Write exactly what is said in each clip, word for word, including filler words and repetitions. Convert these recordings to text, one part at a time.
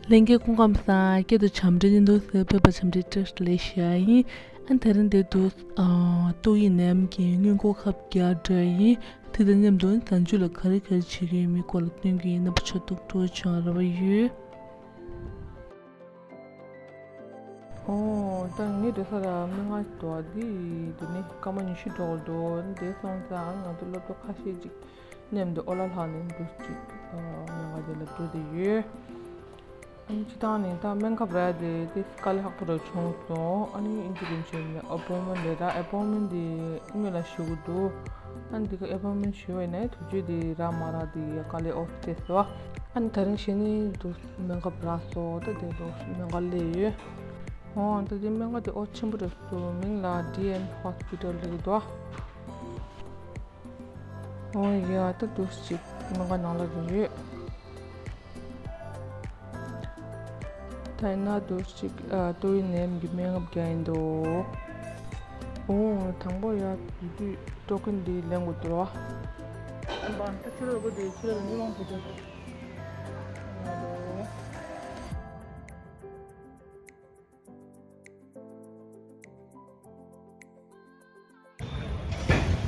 ལྷན་རྒྱས་སྐུ་ཁམས་བཟང་། སྐྱིད་དུ་བྱམས་བརྩེ་ནི་འདུག་ཟེར་ཕེབས་པ་འཆམ་མཐུན་བཀྲ་ཤིས་བདེ་ལེགས་ཞུ་ཡ་ཡིན། ཨ་ནི་དེ་རིང་འདིར་འདུག་ཨ། ཏོག་དབྱིབས་ནད་ཡམས་ཀྱི་སྔོན་འགོག་ཁབ་རྒྱག་འགྲོ་ཡ་ཡིན། དེ་དང་མཉམ་དུ་གཟའ་མཇུག་ལ་ག་རེ་ག་རེ་བྱེད་ཀྱི་ཡོད་མེད་སྐོར་ལ་སྟོན་གྱི་ཡིན། རྣམ་པ་ཚོ་ཏོག་ཏོག་བྱུང་བ་རེ་བ་ཡོད། ཨོ། ད་ངའི་འགྲོ་ས་ལ་སྨན་ཁང་ཞིག་འདུག་འདི་འདི་ནས་སྐར་མ་ཉི་ཤུ་འགྲོ་གི་འདུག་འདི་སོང་ཙང་ང་ཚོ་སློབ་གྲོགས་ཁ་ཤས་ཅིག་མཉམ་དུ་ཨོ་ལ་ལྷག་ནས་འདུག་ཅིག་སྨན་ཁང་དེ་ལ་འགྲོ་བསྡད་ཡོད། ཨ་ནི་སྤྱིར་བཏང་ནས་ད་སྨན་ཁབ་རག་དེ་དེ་དཀའ་ལས་ཁག་པོ་རུ་བྱུང་སོང་། ཨ་ནི་ཨིན་ཇི་གི་མཆན་ནས་ཨ་པོའིན་མེན་ཊི་རེད། ད་ཨ་པོའིན་མེན་ཊི་དེ་ཨི་མེལ་ལ་ཞུ་གི་འདུག་ཨ་ནི་དེ་ག་ཨ་པོའིན་མེན་ཊི་ཞུ་བས་ནས་དུས་ཚོད་དེ་རག་མ་རག་དེ་དཀའ་ལས་ཨོ་ཙི་སོ། ཨ་ནི་ད་རིང་གཞི་ནས་འདུག་སྨན་ཁབ་རག་སོང་། ད་དེ་འདུག་སྨན་ཁབ་སླེབས་ཡོད། ཨོ་ད་དེ་སྨན་ཁབ་དེ་ཨོ་ཆེན་པོ་རེད་འདུག་མིང་ལ་ཌི་ཨེན་ཧོ་སི་པི་ཊལ་ལབ་ཀྱི་འདུག་ཨོ་ཡ། ད་འདུག་ཅིག་སྨན་ཁབ་ནང་ལ་རེད་ཡོད། ད་ཡིན་ན་འདུག་ཅིག་ཨ། ཏོག་དབྱིབས་ནད་ཡམས་ཀྱི་སྨན་ཁབ་རྒྱག་ཡིན་འདུག་ཨོ་དང་པོ་ཡ་དུས་དུས་ཊོ་ཀན་འདི་ལེན་དགོས་འདུག་ར། ད་ཕྱི་ལོགས་སྒོ་དེ་ཕྱི་ལོགས་ལ་མི་མང་པོ་འདུག་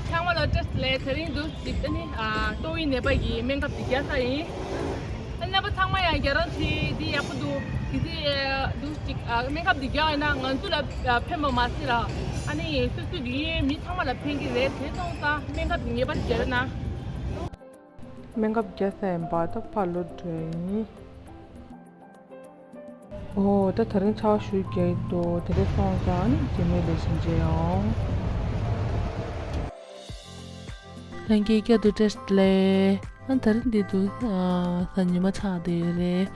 ཚང་མ་ལ་བཀྲ་ཤིས་བདེ་ལེགས། དེ་རིང་འདུག་ཅིག་ཨ་ནི་ཨ། ཏོག་དབྱིབས་ནད་པ་གི་སྨན་ཁབ་དེ་རྒྱག་ས་ཡིན། ཨ། རྣམ་པ་ཚང་མ་ཡང་རྒྱག་རོགས་བྱེད། འདི་ཡག་པོ་འདུག་གལ་སྲིད་ཨ། འདུག་ཅིག་ཨ། སྨན་ཁབ་འདི་རྒྱག་ཡོད་ན་ང་ཚོ་ལ་ཨ། ཕན་པ་མ་ཟད་ར། ཨ་ནི་སོ་སོ་གི་གཡས་གཡོན་མི་ཚང་མ་ལ་ཕན་གྱི་རེད། དེ་སོང་ཙང་སྨན་ཁབ་འདི་ངེས་པར་རྒྱག་རོགས་གནང་། སྨན་ཁབ་རྒྱག་ས་ཡིན་པ་ད་ཕར་ལོག་འགྲོ་ཡིན། ཨོ་ད་དེ་རིང་ཚ་བ་ཞུ་རྒྱག་གི་འདུག་དེ་འདྲ་སོང་ཙང་ནི་རྗེས་མའི་ལས་གཞི་མཇལ་ཡོང་། ལྷན་རྒྱས་བསྐྱར་དུ་བཀྲ་ཤིས་བདེ་ལེགས། ཨ། དེ་རིང་འདི་འདུག་ཨ། གཟའ་ཉི་མ་ཆགས་བསྡད་ཡོད་རེད།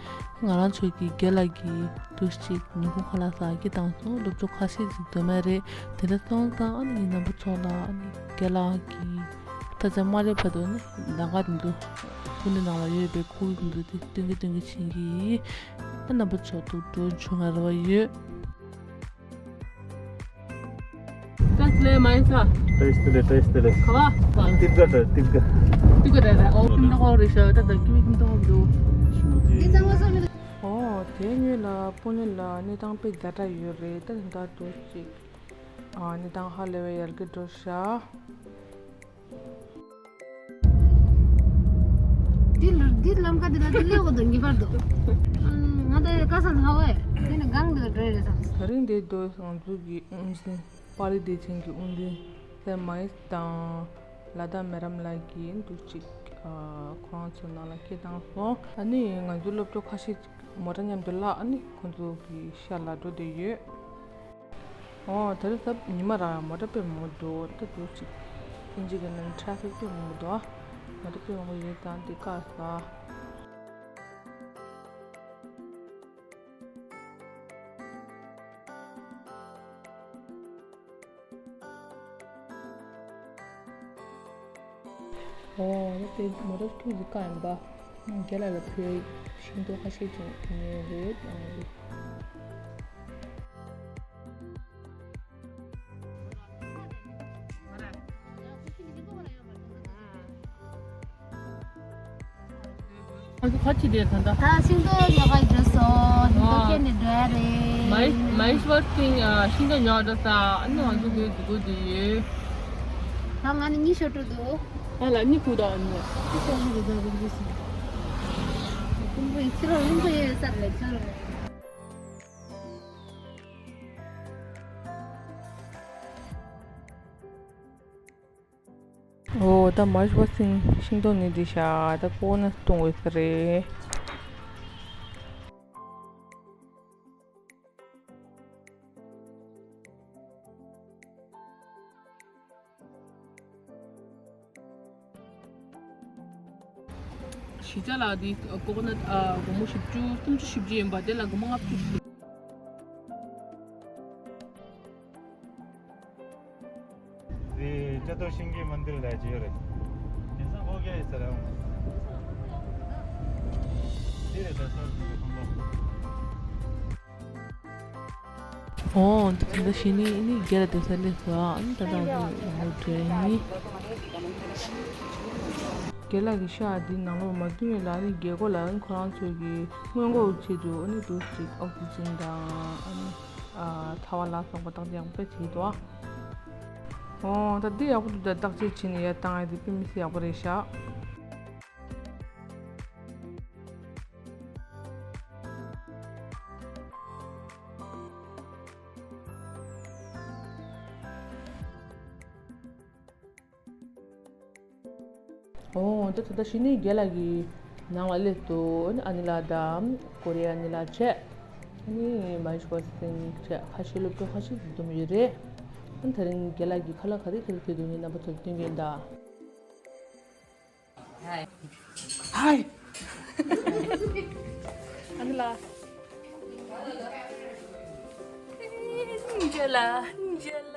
ང་རང་ཚོ་གི་རྒན་ལགས་ཀྱིས་འདུག་ཅིག་ཉིན་གུང་ཁ་ལག་ཟ་གི་བཏང་སོང་། སློབ་ཕྲུག་ཁ་ཤས་ཅིག་འཛོམས་ཡ་རེད། དེ་འདྲ་སོང་ཙང་ཨ་ནི་ངའི་རྣམ་པ་ཚོ་ལ་ཨ་ནི་རྒན་ལགས་ཀྱིས་ད་ཆ་མ་སླེབས་བར་དུ་ནི་ཟླ་འགའ་འདུག་ཁུག་ནི་ནང་ལ་ཡོད་པའི་ཁུག་འདུག་དེ་སྟོན་གི་སྟོན་གི་ཕྱིན་གི་ཡིན། ཨ། རྣམ་པ་ཚོ་ཏོག་ཏོག་བྱུང་བ་རེ་བ་ཡོད། བཀྲ་ཤིས་བདེ་ལེགས་མ་ཡིན་ས། བཀྲ་ཤིས་བདེ་ལེགས། བཀྲ་ཤིས་བདེ་ལེགས། ག་བ། ཏིབ་ག་འདྲ་ཏིབ་ག་ཏིབ་ག་འདྲ་རེད། ཨོ་ཁྱིམ་ཐོག་རེད་ཤག་ད་ད་ཁྱིམ་ཁྱིམ་ཐོག་འདུག་ཨོ་དེ་སྔོན་ལ་པུ་ནེ་ལ་གནས་སྟངས་དཔེ་ཛ་དྲག་ཡོད་རེད། ད་ད་འདུག་ཅིག་ཨ། གནས་སྟངས་ཧ་ལས་པའི་ཡར་རྒྱས་འགྲོ་ཤག་འདི་ལ་འདི་ལམ་ཁ་འདི་ལ་འདི་ལས་འོ་དོ་ངེས་པར་དུ། ང་ད་ཀ་ས་ལྷ་བས་འདི་ནི་གང་འདི་ལ་འགྲོ་ཡི་རེད་བསམ། ད་རིང་འདི་སྡོད་ང་ཚོ་གི་ཨུམ་སྲིང་པ་རི་བདེ་ཆེན་གྱི་ཨུམ་སྲིང་སེ་མ་ཡིས་དང་ལ་དྭགས་མེ་རམ་ལགས་ཀྱིས་འདུག་ཅིག་ཁོ་རང་ཚོ་ནང་ལ་སྐད་བཏང་སོང་། ཨ་ནི་ང་ཚོའི་སློབ་གྲོགས་ཁ་ཤས་ཅིག་མོ་ཊ་མཉམ་དུ་བརླག་ཨ་ནི་ཁོང་ཚོ་གི་ཤག་ལ་འགྲོ་བསྡད་ཡོད། ཨོ་ད་རེས་ད་ཉི་མ་རང་མོ་ཊ་དཔེ་མང་པོ་འདུག་ད་འདུག་ཅིག་ཨིན་ཇི་གི་ནང་ཊ་ཕིག་དཔེ་མང་པོ་འདུག་མོ་ཊ་དཔེ་མང་པོ་ཡོད་ཙང་འདི་བཀག་ས། ཨོ་ད་དེ་མོ་ཊ་ཐུག་ཅིག་བཀག་ཡིན་པ། རྒན་ལགས་ལ་བོད་ཤིང་ཏོག་ཁ་ཤས་ཅིག་ཉོས་རེད། ང་ཚོ་ག་ཅི་བསྡད་ད་ལྟ། ད་ཤིང་ཏོག་ཉོ་ག་འགྲོ་སོང་། ཉིན་ཐོ་ཨ། ཁྱེར་ནས་འགྲོ་ཡ་རེད། མ་ཧེ་མ་ཧེ་ཤི་ཝར་སིང་ཨ། ཤིང་ཏོག་ཉོ་འགྲོ་ས། ཨ་ནི་ང་ཚོ་གི་འདུག་གོ་འདི་ཡོད། ད་ང་ནི་གཉིད་ཤོར་འགྲོ་འདུག་ཨ་ལ་གཉིད་ཁུག་ད་ཨ་ནི། གཉིད་ཤོར་འགྲོ་འདུག་རིང་པོ་ཞིག་རིང་པོ་ཡིན་ཕྱི་རོལ་རིང་པོ་ཡོད་ས་རེད་ཕྱི་རོལ། ཨོ་ད་མ་ཧེ་ཤི་ཝར་སིང་ཤིང་ཏོག་ནི་འདི་ཤ་ད་ཀོ་ནས་བཏུང་འོས་ས་རེད། གཞིས་ཆགས་ལ་འདི་ཀོ་ཀོ་ནཊ་ཨ། སྒོར་མོ་བཞི་བཅུ་སུམ་ཅུ་བཞི་བཅུ་ཡིན་པ་དེ་ལ་སྒོར་མོ་ལྔ་བཅུ་ཞིག་འདི་ཅ་ཏོ་ཤིང་གི་མན་དིར་ལ་ཅི་ཡོད་རེད། དེང་སང་ཁོ་རྒྱ་ཡི་ས་རེད་འོང་། འདི་རེད་ད་སར་ཚོ་གི་ཁང་པ། ཨོ་འདི་ད་ཤི་ནི་ནི་རྒྱ་ལ་དེ་ས་ལེ་ས་ཨ་ནི་ད་ད་འདི་ཧོ་ཏྲེ་ནི། རྒན་ལགས་ཀྱི་ཤ་འདི་ནང་ལོགས་མ་བསྐྱུར་ཡོད་ལ། ཨ་ནི་རྒན་གོག་ལ་ཨ་ནི་ཁོ་རང་ཚོས་ཀྱི་སྔོན་འགོག་ཆེད་དུ་ཨ་ནི་འདུག་ཅིག་ཨོག་སི་ཇན་དང་ཨ་ནི་ཨ་ཚ་བ་ལ་སོགས་པ་བརྟག་དཔྱད་ཡག་པོ་བྱེད་འདུག་ཨ། ཨོ་ད་འདི་ཡག་པོ་འདུག་ད་བརྟག་དཔྱད་བྱས་ནས་ཡར་བཏང་ཡ་འདི་དཔེ་མི་སྲིད་ཡག་པོ་རེད་ཤག་ཨོ་ད་ད་ལྟ་གཞི་ནས་རྒན་ལགས་ཀྱི་ནང་ལ་སླེབས་འདུག་ཨ་ནི་ཨ་ནི་ལགས་དང་ཀོ་རི་ཡ་ཨ་ནི་ལགས་བཅས། ཨ་ནི་མ་ཇིག་པར་སན་བཅས་ཁ་ཤས་སློབ་ཕྲུག་ཁ་ཤས་འཛོམས་ཡོད་རེད། ཨ་ནི་དེ་རིང་རྒན་ལགས་ཀྱི་ཁ་ལག་ག་རེ་ག་རེ་ཕུལ་འདུག་ངས་རྣམ་པ་ཚོར་སྟོན་གྱི་ཡིན་ད། ཧའི། ཧའི། ཨ་ནི་ལ། ཨིན་ཇི་ལ། ཨིན་ཇི་ལ།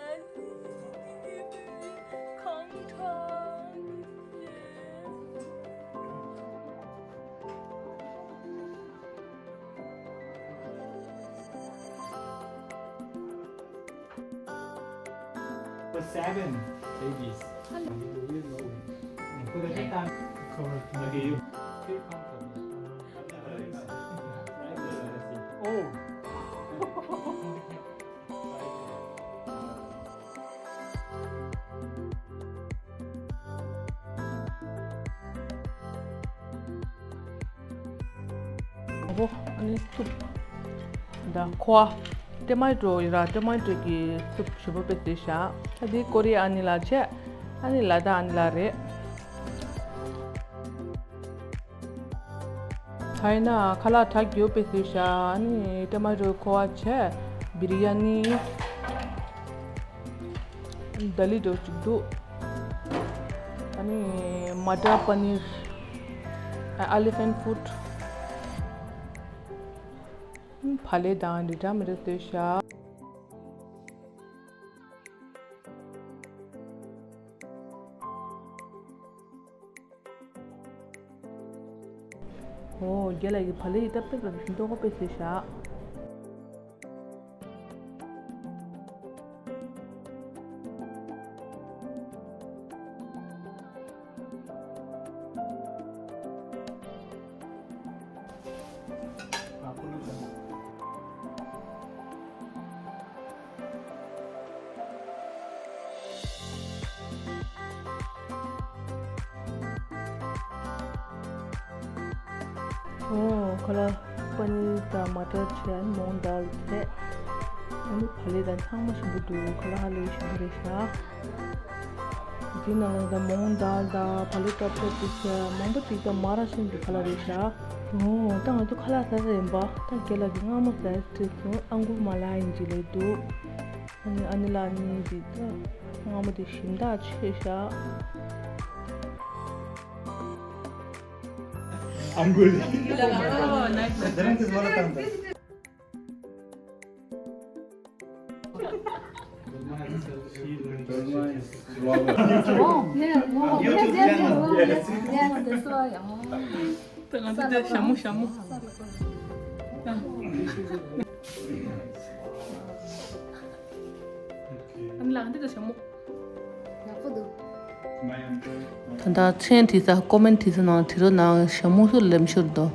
ཁོང་ཁྲོ། For seven babies. Hello. Okay, you feel comfortable. Oh. ཨོ་ཨ་ནི་སུབ། ད་ཁོ་ཨ་ཊོ་མ་ཊོ་ཡོད་ར། ཊོ་མ་ཊོ་གི་སུབ་ཞིམ་པོ་དཔེ་བཟོས་ཤག་ཨ་འདི་ཀོ་རི་ཡ་ཨ་ནི་ལགས་བྱས། ཨ་ནི་ལ་དྭགས་ཨ་ནི་ལགས་རེད། ད་ཡིན་ན་ཁ་ལག་དྲ་རྒྱུ་དཔེ་བཟོས་ཤག་ཨ་ནི་ཊོ་མ་ཊོ་ཁོ་ཨ་བྱས། བི་རི་ཡ་ནི། དལ་ལི་འདྲ་ཅིག་འདུག་ཨ་ནི་མ་ཊར་པ་ནིར། ཨེ་ལི་ཕེན་ཕུཌ། བག་ལེབ་དང་འདི་འདྲ་མི་འདྲ་བཟོས་ཤག་ཨོ་རྒན་ལགས་ཀྱི་བག་ལེབ་ཡི་ད་དཔེ་ལ་མདོག་ཁ་དཔེ་བཟོས་ཤག་ཨོ་ཁ་ལག་པ་ནིར་དང་མ་ཊར་བྱས། མོང་དཱལ་བྱས། ཨ་ནི་བག་ལེབ་དང་ཚང་མ་ཞིམ་པོ་འདུག་ཁ་ལག་ཧ་ལས་ཞིམ་པོ་རེད་ཤག་འདི་ནང་ལ་ད་མོང་དཱལ་དང་བག་ལེབ་ཀྲོབ་ཀྲོབ་དེ་བྱས་མང་པོ་ཅིག་ད་མ་ར་ཤིང་གི་ཁ་ལག་རེད་ཤག་ཨོ་ད་ང་ཚོ་ཁ་ལག་ཟ་ས་ཡིན་པ། ད་རྒན་ལགས་ཀྱིས་མངར་མོ་ཟ་ཡ་ཁྲིད་སོང་། ཨང་གུར་མ་ལ་ཡིན་གྱི་ལས་འདུག་ཨ་ནི་ཨ་ནི་ལགས་ནི་འདི་ད་མངར་མོ་དེ་ཞིམ་ཐག་ཆོད་ཤག I'm good. Oh, nice. Oh, yeah, wow, yes, yes, yes, wow, yes, yes, that's why, oh. ང་ཚོ་ད་ཞྭ་མོ་ཞྭ་མོ། ཨ་ནི་ལགས་འདི་ད་ཞྭ་མོ། ཡག་པོ་འདུག་ད་ལྟ་མཚན་བྲིས་ས་ཀོ་མེན་བྲིས་ས་ནང་དྲི་རོ་ནང་ཞྭ་མོ་སུ་ལེམ་ཤོར་དོ།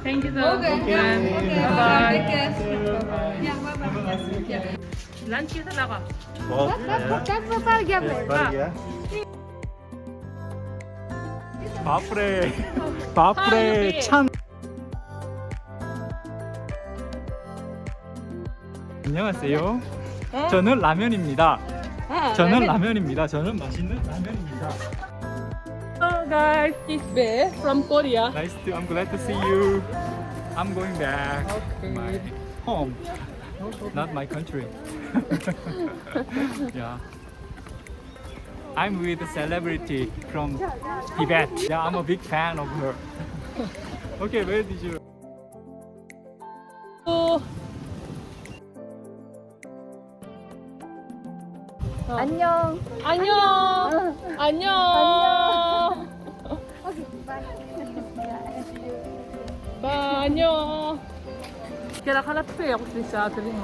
Thank you, sir. Okay, yeah, okay, bye bye. Take care. Yeah, bye bye. Yeah. Lunch कैसा लगा? बहुत बढ़िया। बाप रे। बाप रे। हाँ, ये पे। छान। 안녕하세요. 어? 저는 라면입니다. 아, 저는 라면. 라면입니다. 저는 맛있는 라면입니다. Hello guys, it's Bae from Korea. Nice to, I'm glad to see you. I'm going back to my home, not my country. Yeah. I'm with a celebrity from Tibet. Yeah, I'm a big fan of her. Okay, where did you? 안녕. 안녕. 안녕. 안녕. 아, 안녕. ཁྱེད་ལ་ཁ་ལག་དཔེ་ཡག་པོ་ཞིག་བྱ་དེ་རིང་།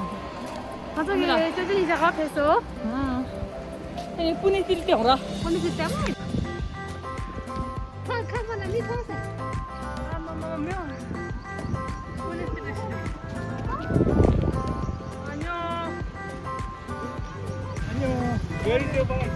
ང་ཚོ་གི་ཅོ་ཅོ་ཡིན་ཞག་ག་ཕེབས་སོ། ཨ། ཨེ་པུ་ནེ་ཏིལ་ཏེ་འོ་ར། པུ་ནེ་ཏིལ་ཏེ་མ། ཁ་ཁ་ཁ་ན་མི་ཐོང་སེ། ཨ་མ་མ་མེ། པུ་ནེ་ཏིལ་ཏེ། ཨ་ཉོ། ཨ་ཉོ། Very good, bye.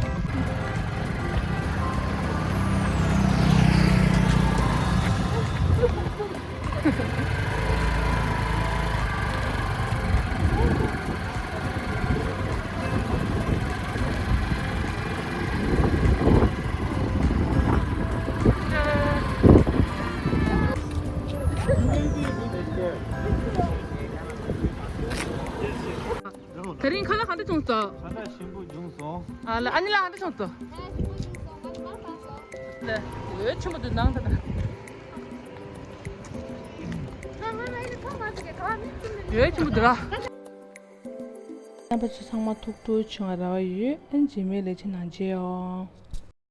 དེ་རིང་ཁ་ལག་ག་འདྲ་བྱུང་སོང་། ཁ་ལག་ཞིམ་པོ་བྱུང་སོང་། ཨ་ལ་ཨ་ནི་ལགས་ག་འདྲ་བྱུང་སོང་། ལ་འོད་ཆེན་པོ་འདུག་ནང་དུ་ན། འོད་ཆེན་པོ་འདུག་ར། རྣམ་པ་ཚོ་ཚང་མ་ཐུགས་སྤྲོ་བྱུང་བ་རེ་བ་ཡོད། ཨན་རྗེས་མའི་ལེ་ཚན་ནང་མཇལ་ཡོང་།